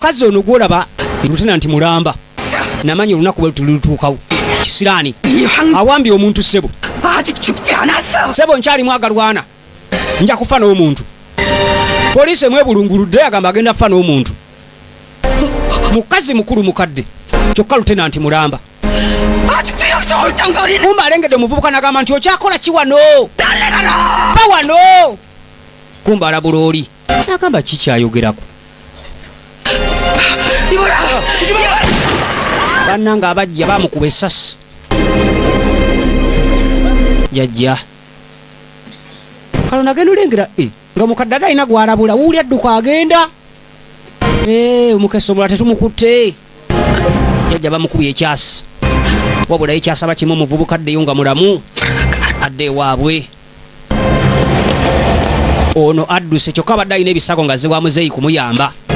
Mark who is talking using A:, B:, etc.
A: Mukazi ono gwolaba lutenanti mulamba namanya olunaku bwe tulutuukawo kisiraani awambye omuntu. Ssebo, ssebo, nkyalimu agalwana, nja kufa n'omuntu. Poliisi emwebulunguludde, agamba agenda kufa n'omuntu. Mukazi mukulu mukadde, kyokka lutenanti mulamba.
B: 아직도 여기서 얼짱거리는
A: Kumba alengedde omuvubuka nagamba nti okyakola ki wano? Pa wano. Kumba alabula oli, agamba kikyayogerako.
B: 이봐라! 이봐라!
A: Bannanga abajja bamukuba essasi. Jajja kalo nagenda olengera nga mukadde ate alina gwalabula wuuli adduka agenda. Omukesa omulala tetumukutte. Jajja bamukubye ekyasi, wabula ekyasaba kimu, omuvubuka addeyo nga mulamu, adde ewaabwe. Ono adduse, kyokka abadde alina ebisago nga ziwa muzeeyi kumuyamba.